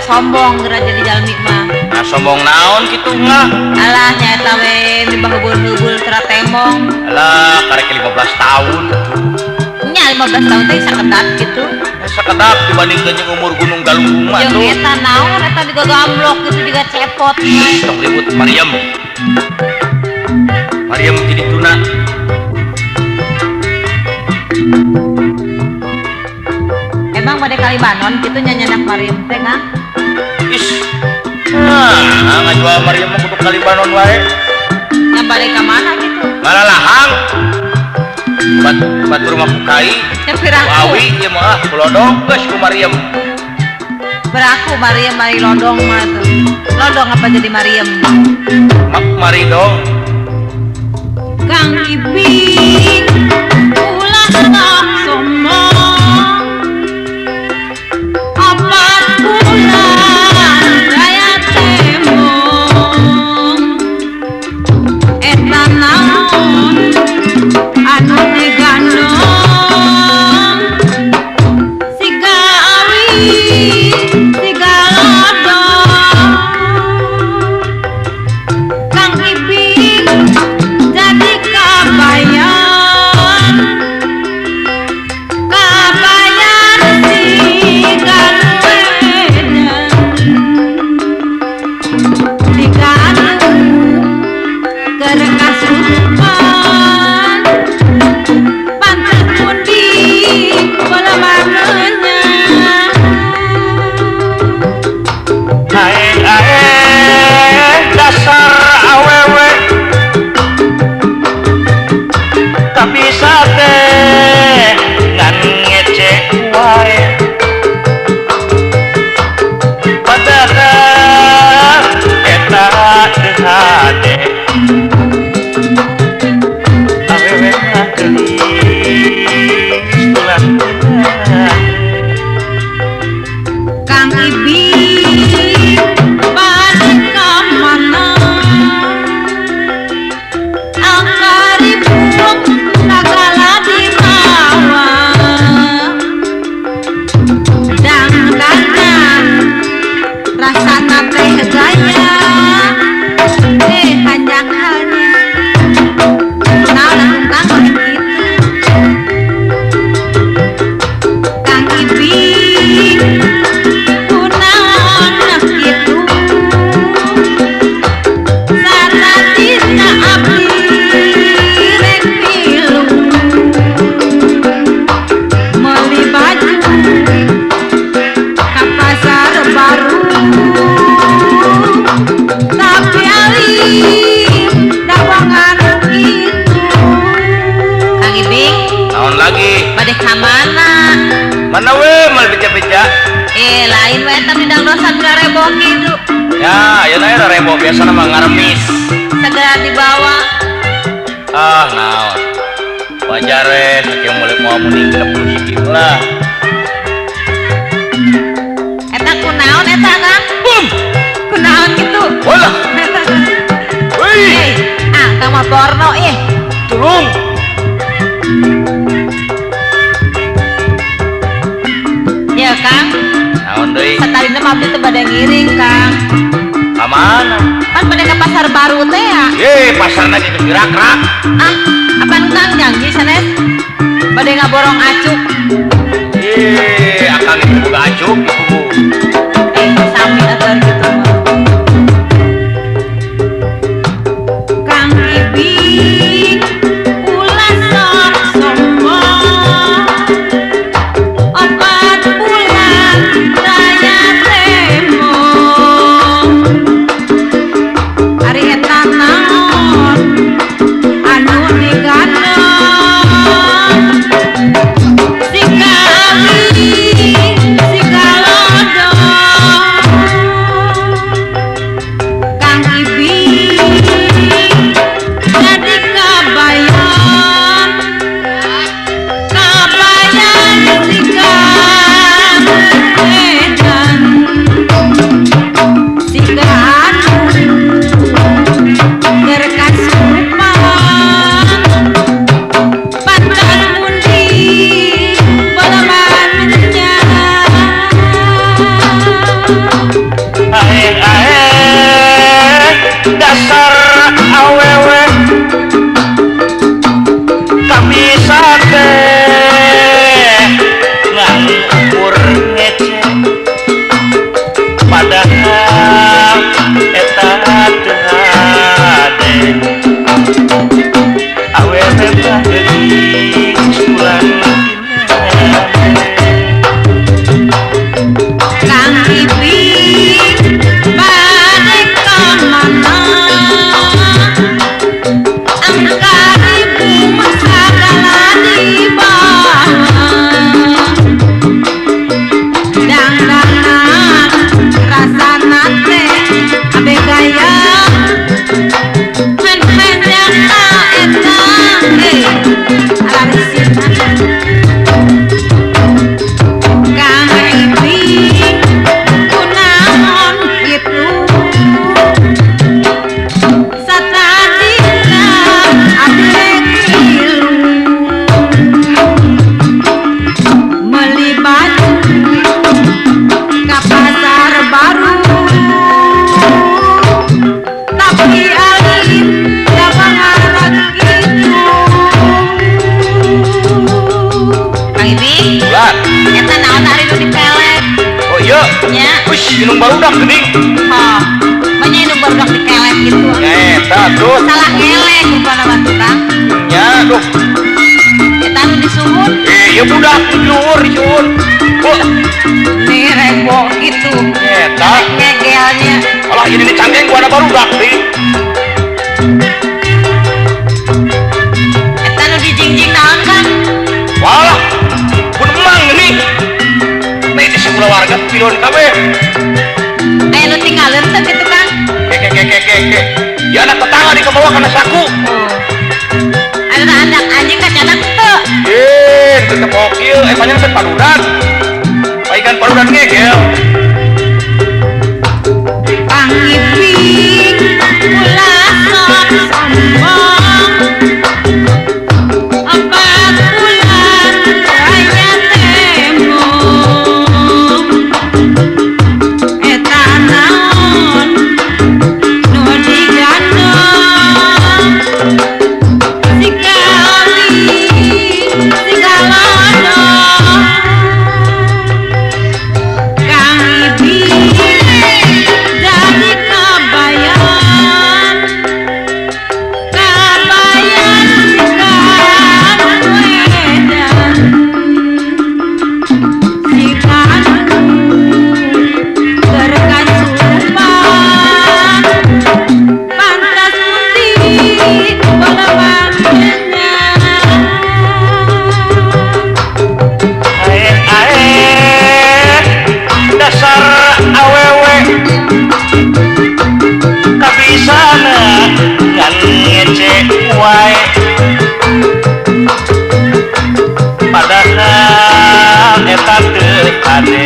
Sombong geura jadi jalmi mah. Nah, sombong naon kitu mah? Alah nyaeta we dibahubul-hubul tera temong. Alah karek 15 tahun. Nya 15 tahun teh sakedap kitu. Sakedap dibandingkeun jeung umur Gunung Galunggung mah tuh. Jeung eta naon eta juga gamblok gitu juga cepot. Tong ribut Mariam. Mariam jadi tuna. Emang pada Kalibanon kitu nyanyanak Mariam teh Kang? Is. Nah, ngajual Mariam mah kudu Kalibanon wae. Nya balik ka mana kitu? Ngalalahang. Bat rumah ku kai. Nya piraku. Awi ieu mah ku lodong geus ku Mariam. Beraku Mariam mari lodong mah tuh. Lodong apa jadi Mariam? Mak mari dong. Kang Ibing ulah sok sombong. Opat bulan gaya temong. Eta naon anu digandong, siga awi siga lodong. Kang Ibing jadi kabayan, kabayan siga nu edan, siga anu keur kasurupan, pantes pundi balamannya. Ae ae dasar awewe tapi teh ngan ngece wae, padahal eta teu hade awewe mah geulis tulang. Kang Ibing balik ka mana? Angkaribung sagala dimawa, dangdanan rasana teh gaya, eh hanjakhalnya. Naon atuh Kang goreng kitu? Kang Ibing kunaon kitu? Saradina abdi rek milu meuli baju ka pasar baru, tapi alif dawangan kitu. Kang Ibing Naon lagi? bade ka mana? Mana we mal beja-beja? Eh lain we eta bidang dosan rarebo kitu. Ya, ayeuna era rebo biasana mah ngaremis. Segera dibawa. Ah, naon. Wajar we sakieu mulai moal mending 30 hiji lah. Eta kunaon eta Kang? Bum. Kunaon kitu? Walah. Wih, Eh, ah Kang mah porno ih. tulung. Ya Kang, Naon deui? satarina mah abdi teh bade ngiring Kang. Ka mana? Pan bade ka pasar baru teh ya. Ye, pasarna geus gerak-gerak. Ah, apaan Kang janji sanes? Bade ngaborong acuk. Ye, akang itu boga acuk ibu. Eh, sami atuh ari kitu mah. Kang Ibing ulah sok Wih, indung barudak geuning. Oh, banyak indung barudak dikelet gitu. Eta tuh. Salah ngelek rupana mah tukang. Nya, duh. Eta nu disuhun. Eh, ieu budak luhur disuhun. Oh. Nih rebo gitu. Eta ngegelnya. Alah, ini dicangkeng ku anak barudak deui. Eta nu dijingjing naon, Kang? Walah, pun emang geuning. Nah, itu sekolah warga pilon kabeh. Aya nu tinggalin teh kitu, Kang? Ke ke ke ke ke. Ya anak tetangga di ke bawah kana saku. Oh. Ada anak anjing kacanak teu. Eh, teu tepok ieu, panjang teh paduran. Paikan paduran ngegel. Kang Iping ulah sok sombong. 4 bulan aya tembong. Eta naon nu digandong? Siga oli, siga lodong. Kang Iping jadi kabayan, kabayan siga wedan, siga nu terkasurupan, pantas putih bola. Ae ae, dasar awewe kabisana ngan ngece wae. Padahal eta teu kade.